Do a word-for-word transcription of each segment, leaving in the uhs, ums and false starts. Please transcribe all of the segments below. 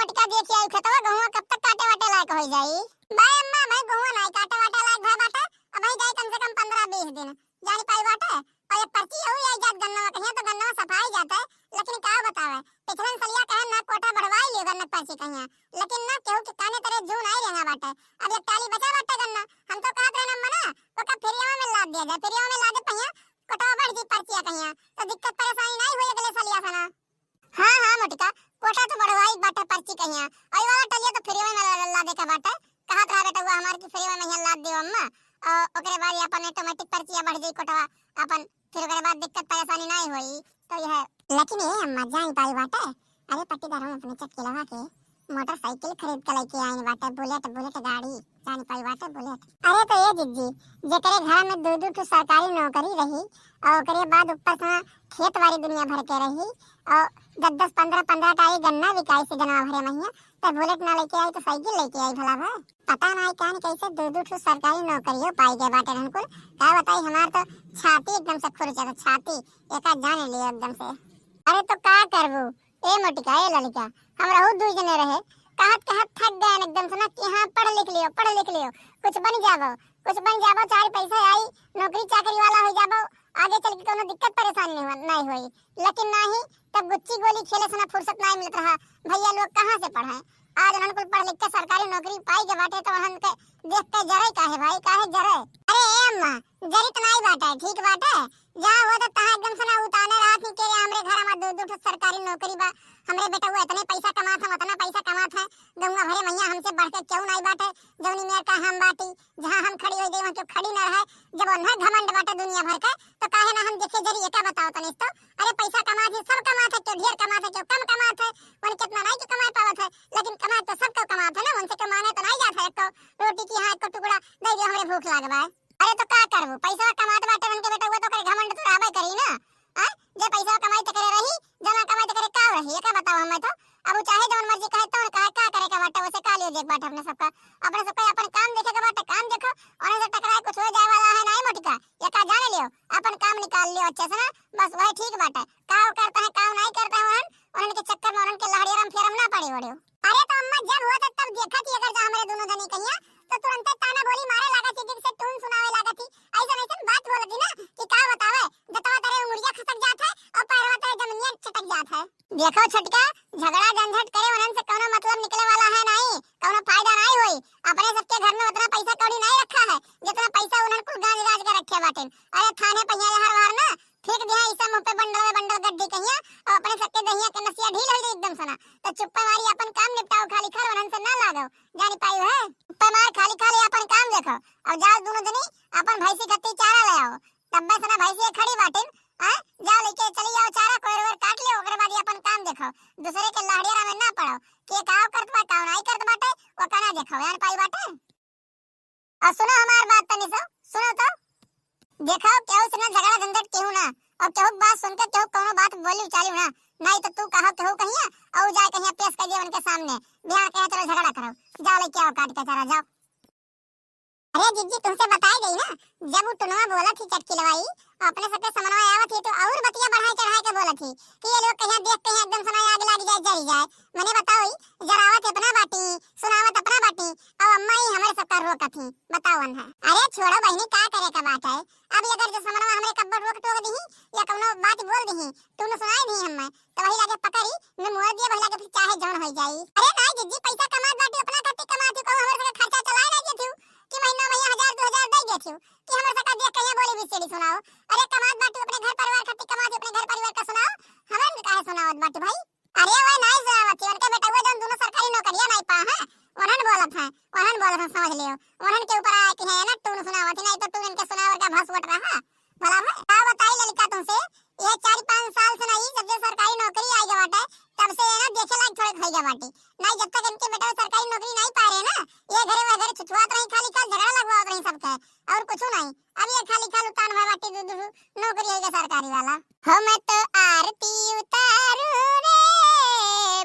मोटका देखी आई खेतवा, गहुआ कब तक काटे वाटे लायक होइ जाई? बाय अम्मा, भाई गहुआ नाई काटे वाटे लायक भय बाटे, अबही जाई कम से कम पन्द्रह बीस दिन, जानी पाई बाटे। और एक पर्ची अउर आई जात गन्नवा कहिया तो गन्नवा सफाई जात है, लेकिन का बतावे, पिछलन सलिया कहे ना कोटा बढ़वाई लियो गन्ना पर्ची कहिया, लेकिन ना केहू के काने तरे जून आई रहा बाटे। अब एक टाली बचा बाटे गन्ना, हम तो कहत रहे ना मना, ओका फेरियावा में लाद दिया जाए, फेरियावा में लादे पहिया कोटवा बढ़ जी पर्चिया कहिया, तो दिक्कत परेशानी नाई होई अगले सलिया से ना। हाँ, हाँ, मोटका, कोटा तो बढ़वाई बाटे पर्ची कहिया, और ई वाला टलिया तो फ्री में ला, ला, ला दे के बाटे। कहत रहा बेटवा हमार कि फ्री में हियाँ लाद देव अम्मा, और ओकरे बाद ये अपन ऑटोमेटिक पर्चिया बढ़ जाई कोटवा अपन, फिर ओकरे बाद दिक्कत परेशानी नहीं होई। तो यह लेकिन ये अम्मा जाई पाई बाटे, अरे पट्टीदार हम अपने चटकिलवा के मोटरसाइकिल खरीद के लेके आइन बाटे, बुलेट, बुलेट गाड़ी, जान पाई बाटे बुलेट। अरे तो ये जिज्जी, जेकरे घर में दू दू ठो सरकारी नौकरी रही और ओकरे बाद ऊपर से खेत बाड़ी दुनिया भर के रही और दस दस पन्द्रह पन्द्रह टाली गन्ना बिकाई से गन्ना भरे महिया, तो बुलेट ना लेके आई तो साइकिल लेके आई भला भा। पता ना कान कैसे दू दू ठो सरकारी नौकरियों पाई गए बाटे रहन कुल। का बताई, हमार तो छाती एकदम से खुर जाता, छाती एका जान लियो एकदम से। अरे तो का करबू, ए मोटिका, ए ललिका, हम रहू दुई जने रहे, कहत कहत थक गए एकदम से ना कि हाँ, पढ़ लिख लियो, पढ़ लिख लियो, कुछ बन जाबो, कुछ बन जाबो, चार पैसा आई, नौकरी चाकरी वाला हो जाबो, आगे चल के कोनो दिक्कत परेशानी नहीं हो-, नहीं होई। लेकिन नहीं, तब गुच्ची गोली खेले से ना फुर्सत नहीं मिलत रहा, भैया लोग कहाँ से पढ़े? आज उन्हन कुल पढ़ लिख के सरकारी नौकरी पाई के बाटे, तो उन्हन के देख के जरे काहे भाई, काहे जरे? अरे ए अम्मा, जरी तो नहीं बाटे, ठीक बाटे, जहाँ होत तहाँ एकदम से ना उताने रहत ही के रे, हमरे घर में दू दू ठो सरकारी नौकरी बा, हमरे बेटवा इतने पैसा कमात है, उतना पैसा कमात है, गौवा भरे महिया हमसे बढ़ के केहू नहीं बाटे, जौनी मेर का हम बाटी, जहाँ हम खड़ी होइ जाई वहाँ केहू खड़ी ना रहे। जब उन्हें घमंड बाटे दुनिया भर के, तो काहे ना हम देखे जरी एका बताओ तनी तो। अरे पैसा कमात है, सब कमात है, केहू ढेर कमात है, केहू कम कमात है, उन्हें कितना नहीं के कमाए पावत है, लेकिन कमाए तो सब केहू कमात है ना, उनसे केहू मांगे तो नहीं जात है, एक रोटी की हाँ एक टुकड़ा दे दो, हमरे भूख लाग बा। अरे तो का करबू, पैसा कमात बाटे उनके बेटवा, तो ओकरे घमंड तो रहबे करी ना। आय, जे पैसा कमाई ते करे रही, जे ना कमाई ते करे का रही, एका बताओ हमें तो। अब उ चाहे जौन मर्जी कहे, तौन कहे, का करे के बाटे, उसे का लियो जे बाटे अपने सबका, अपने सबका अपन काम देखे के बाटे, काम देखो, उन्हें से टकराए कुछ हो जाए वाला है नहीं मोटिका, एका जान लियो, अपन काम निकाल लियो अच्छे से ना, बस वही ठीक बाटे। का वो करता है, का वो नहीं करता है, उन्हन, उन्हन के चक्कर में उन्हन के लहड़िया राम फेरम ना पड़े ओड़े। अरे तो अम्मा जब होत तब देखत ही अगर जा हमरे दोनों जने कहिया तो तुरंते ताना बोली मारे लागत ही, जैसे टून सुनावे लागत ही। ऐसन ऐसन बात बोलत ही ना कि का बतावे, जतवा तरे उंगलिया खसक जात है और पैरवा तरे जमीनिया चटक जात है। देखो छोटका, झगड़ा झंझट करे उन्हन से कौनो मतलब निकले वाला है नहीं, कौनो फायदा नहीं होई। अपने सबके घर में उतना पैसा कौड़ी नहीं रखा है जितना पैसा उन्हन कुल गांज गांज के रखे बाटेन। अरे थाने पहिया हर बार ना फेंक दिया ऐसा मुंह पे बंडल में बंडल गड्डी कहिया, और अपने सबके दहिया के नसिया ढील हो जाई एकदम से ना। तो चुप्पे मारी अपन काम निपटाओ, खाली खाल उन्हन से ना लागो, जानी पाई है। चुप्पे मार खाली खाली अपन काम देखो, और जाओ दोनों जनी अपन भैंसी खत्ती चारा ले आओ। तब्बे से ना भैंसी खड़ी बाटिन, हाँ, जाओ लेके चली जाओ चारा, कोयर वोयर काट लियो, ओकरे बाद ही अपन काम देखो, दूसरे के लहड़िया में ना पड़ो। के काव करत बा, काव नाई करत बाटे, वो कहना देखो, जान पाई बाटे। और सुनो हमार बात तनी सो, सुनो तो। देखो, केहू से ना झगड़ा झंझट केहू ना, और केहू बात सुन के केहू कौनो बात बोली उचाली ना, नहीं तो तू कहो केहू कहिया, और जाए कहिया पेश कर दिया उनके सामने, बिहान कहे चलो झगड़ा करो, जाओ लेके आओ काट के चारा, जाओ। अरे जिज्जी, तुमसे बताई गई ना, जब वो टुनवा बोला थी चटकी लवाई, अपने सबके समनवा आवत ही तो और बतिया बढ़ाई चढ़ाई के बोला थी कि ये लोग कहिया देख कहिया एकदम से ना आग लाग जाए, जरी जाए। मने बताओ, ई जरावत अपना बाटी, सुनावत अपना बाटी, अब अम्मा ही हमरे सबका रोकत ही, बताओ अन है। अरे छोड़ो बहिनी, का करे का बात है, अब ये अगर जो समनवा हमरे कब्बो रोक टोक दीही या कौनो बात बोल दीही, टून सुनाई दीही हमें, तो वही लागे पकड़ी, न मोड़ दिए, वही लागे फिर चाहे जौन हो जाई। अरे नाई जिज्जी, पैसा कमात बाटी, अपना खातिर कमात हो, कहू हमरे सबके खर्चा चलाए ना देत हो कि महीना महीना हजार दो हजार दे देत हो कि हमरे सबका देख कहिया बोली बिसेड़ी सुनाओ। अरे कमात बाटी, अपने घर परिवार खातिर कमात हो, अपने घर परिवार का सुनाओ, हमरे से काहे सुनावत बाटी भाई? अरे वो नाई सुनावत थी, उनके बेटवा जौन दोनों सरकारी नौकरियां नाई पा है, उन्हन बोलत है, उन्हन बोलत है, समझ लियो, उन्हन के ऊपर आए कि है ना टून सुनावत थी, नहीं तो टून इनके सुनावर का भस वट रहा। भला भाई, का बताई ललिका तुमसे, ये चार पाँच साल से नाई जब से सरकारी नौकरी आई गवा बाटे, तब से ये ना देखे लायक थोड़े होई गवा बाटे। नाई जब तक इनके बेटवा सरकारी नौकरी नाई पा रहे ना, ये घरे वह घरे छुछुआत रही, खाली खाल झगड़ा लगवावत रही सबके, और कुछ नहीं। अब ये खाली खाल उतान भर बाटे दू दू नौकरी आई गवा सरकारी वाला। हम तो आरती उतारू रे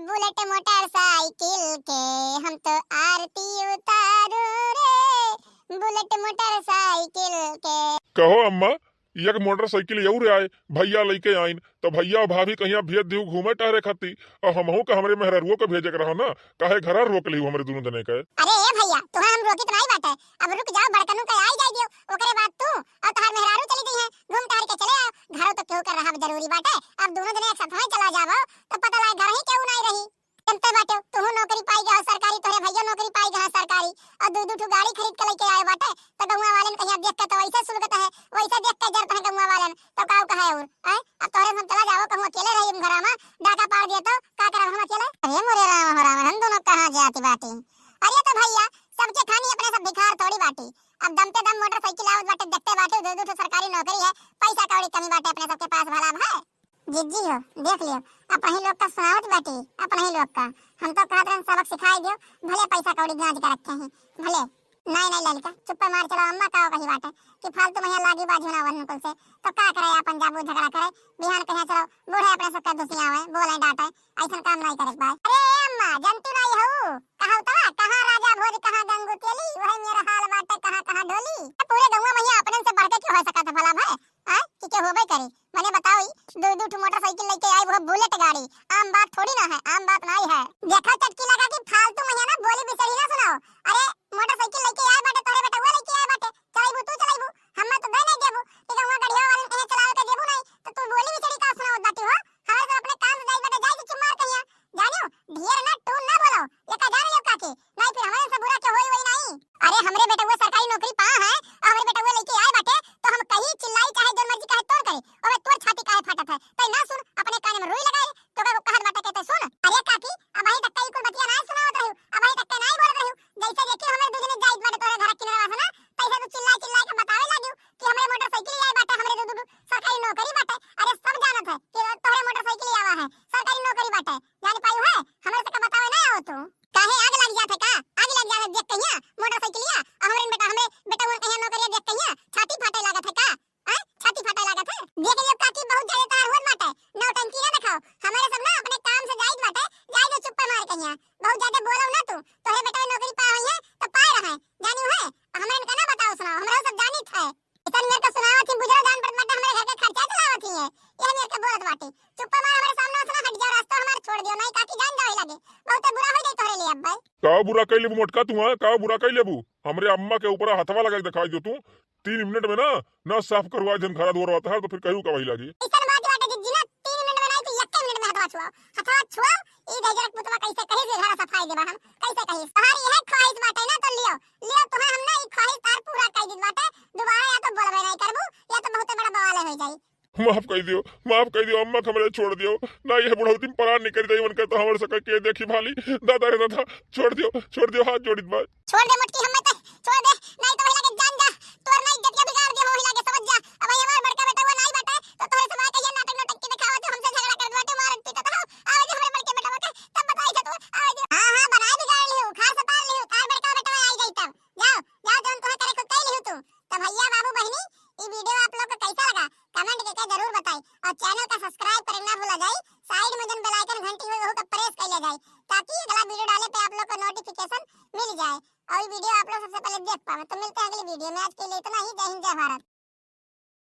बुलेट मोटरसाइकिल के, हम तो आरती उतारू रे बुलेट मोटरसाइकिल के। कहो अम्मा, एक मोटरसाइकिल अउर आए, भइया लइके आइन, त भइया भाभी कहिया भेज दिहू घूमे टहरे खाती, अउर हमहू का हमरे मेहरारुओ का भेजे के रहा ना, काहे घरा रोक लिहू हमरे दुनों जने के? अरे ए भइया, तुहा हम रोकित नाई बाटे, अब रुक जाओ, बड़कनू के आई जाए दियो, ओकरे बाद तू अउर तोहार मेहरारू चली जइहें, घूम टहर के चले आओ, घरो तो केहू के रहब जरूरी बाटे, अब दुनों जने एक साथ में चला जाबो, तो पता लागे घर ही केहू नाई रही। जनते बाटे, तुहू नौकरी पाई गया सरकारी, तोहरे भइया नौकरी पाई गया सरकारी, अउर दू दू ठो गाड़ी खरीद के लइके आए बाटे, तो गौवा वालन कहिया देख के तो वैसे सुलगत है, वैसे देख के जरत है गौवा वालन, तो काऊ कहे अउर, हैं? अब तोहरे हम चला जाबो, कहूँ अकेले रही हम घरा में, डाका पाड़ दिए तो का करब हम अकेले? अरे मोरे राम हो राम, हम दुनों कहाँ जाती बाटी? अरे तो भइया, सबके खानी अपने सब भिखार थोड़ी बाटी, अब दम पे दम मोटरसाइकिल आवत बाटे, देखते बाटे, दू दू ठो सरकारी नौकरी है, पैसा कौड़ी कमी बाटे अपने सबके पास, भला अब है? जिज्जी हो, देख लियो, अपही लोग का सुनावत बाटी, अपही लोग का। हम तो कहत रहन सबक सिखाई दियो, भले पैसा कौड़ी गांज के रखे हैं, भले। नहीं, नहीं ललिका, चुप्पे मार चलो, अम्मा का कही बाटे कि फालतू में यहाँ लागी बाजी ना वन कुल से, तो का करे, अपन जाबू झगड़ा करे, बिहान कहिया चलो, बूढ़े अपने सबके दुसियावे, बोले डांटे, ऐसन काम नहीं करे के बा। अरे अम्मा, जनती नहीं हऊ, कहाउतवा, कहाँ राजा भोज, कहाँ गंगू तेली, वही मेरा हाल बाटे, कहाँ कहाँ डोली। पूरे गौवा में यहाँ अपने से बढ़ के क्यों हो सकत है भला भाई? आय, कि के होबे करी? मने बताओ, ई दू दू ठो मोटरसाइकिल लइके आई, वो बुलेट गाड़ी, आम बात थोड़ी ना है, आम बात नाई है। देखा चटकी लगा कि फालतू में ना बोली बिचड़ी ना सुनाओ। अरे, मोटरसाइकिल लइके आए बाटे, तोहरे बेटउआ लइके आए बाटे, चलाइबू तू चलाइबू, हम्मे तो दे नहीं देबू कि गौवा गढ़िया वाले कहे चलावे के देबू नहीं, तो तू बोली बिचड़ी का सुनावत बाटी हो? हमारे तो अपने काम से जाई बाटे, जाई तो चुप मार कहिया। जानियो, ढेर ना टून ना बोलो, एका जान लियो काकी, नहीं फिर हमारे से बुरा के होई वही नहीं। अरे हमरे बेटउआ सरकारी नौकरी पा है, और हमरे बेटउआ लइके आए बाटे, तो हम कहीं चिल्लाई चाहे जोर मर्जी कहे तोर करे, ओमे तोर छाती काहे फाटत है? तै ना सुन, अपने काने में रुई लगाए, तो का कहत बाटे कहते सुन। अरे काकी, अबही तक कई कुल बतिया ना सुनावत रहू, अबही तक के नहीं बोलत रहू, जैसे देखी हमरे दू जने जाइत बाटे तोरे घर किनारे वासना, तैसे तू चिल्लाई चिल्लाई के बतावे लागियो कि हमरे मोटरसाइकिल आए बाटे, हमरे दू दू सरकारी नौकरी बाटे। अरे सब जानत है कि तोहरे मोटरसाइकिल आवा है, सरकारी नौकरी बाटे, जान पायू है, हमरे से का बतावे ना आओ तू। काहे आग लग जात है का? आग लग जात है देख कहिया मोटरसाइकिलिया, और हमरे बेटा, हमरे बेटा उन कहिया नौकरिया देख कहिया छाती फाटे लागत है का? हैं? छाती फाटे लागत है? देख लियो काकी बहुत ज्यादा तार होत बाटे, नौटंकी ना दिखाओ, हमारे सब ना अपने काम से जाइत बाटे, जाई जो चुप्पे मार कहिया, बहुत ज्यादा बोलो ना तू, तोहरे बेटा नौकरी पाए है तो पाए रहे, जानी है, हमरे इनका ना बताओ सुनाओ, हमरा सब जानित है। इतन मेरे को सुनावत ही बुझरो जान पड़त बाटे, हमरे घर के खर्चा चलावत ही है। यह मेरे को बोलत बाटे। चुप्पा मार हमरे सामने से ना हट जाओ, रास्ता हमार छोड़ दियो, नहीं काकी जान जावे लगे। बहुत बुरा हो जाई तोहरे लिए अब भाई। का बुरा कई लेबू मोटका तू, हाँ? का बुरा कई लेबू? हमरे अम्मा के ऊपर हथवा लगा के दिखाई दियो तू। तीन मिनट में ना, ना साफ करवा जन घरा दुआर होता है तो फिर कहू का वही लगी। इतन बात बाटे जिज्जी ना, तीन मिनट में नहीं तो एक मिनट में हथवा छुआओ। हथवा छुआओ, ई भेजरक पुतवा कैसे कही से घर सफाई देबा हम? कैसे कही? तोहार यह ख्वाहिश बाटे ना तो लियो। लियो, तुम्हें हम ना ई ख्वाहिश तार पूरा कर दीत बाटे, दोबारा या तो बोलबे नहीं करबू, या तो बहुत बड़ा बवाल हो जाई। माफ कर दियो, माफ कर दियो अम्मा, हमरे छोड़ दियो ना, ये बुढ़ौती में परान निकल जाई, उनके तो हमरे सका के देखी भाली, दादा रे दादा, छोड़ दियो, छोड़ दियो, हाथ जोड़ित बा। छोड़ दे मोटकी, हमें तो छोड़ दे, नहीं तो वही लगे जान जा, तोर नहीं इज्जतिया बिगाड़ दियो, वही लगे समझ जा। अब ये हमार बड़का बेटा हुआ नहीं बाटे, तो तोरे सब आके ये नाटक नौटंकी दिखावत हो, हमसे झगड़ा करत बाटे, मारत पीटत हो, आवे जो हमरे बड़के बेटा के, तब बताई थे तू, आवे जो। हाँ, हाँ, बनाए बिगाड़ लियो, खार सतार लियो, तार बड़का बेटा आई जाई तब। जाओ, जाओ, जौन तुम्हें करे खुद कह लियो तू। तो भैया, बाबू, बहिनी, ई वीडियो आप लोग को कैसा लगा, कमेंट करके जरूर बताई, और चैनल का सब्सक्राइब करे ना भूला जाई। साइड में जौन बेल आइकन घंटी होई, वहू का प्रेस कर लिया जाए, ताकि अगला वीडियो डाले पे आप लोग को नोटिफिकेशन मिल जाए, और ये वीडियो आप लोग सबसे पहले देख पावे। तो मिलते हैं अगली वीडियो में, आज के लिए इतना ही। जय हिंद, जय भारत।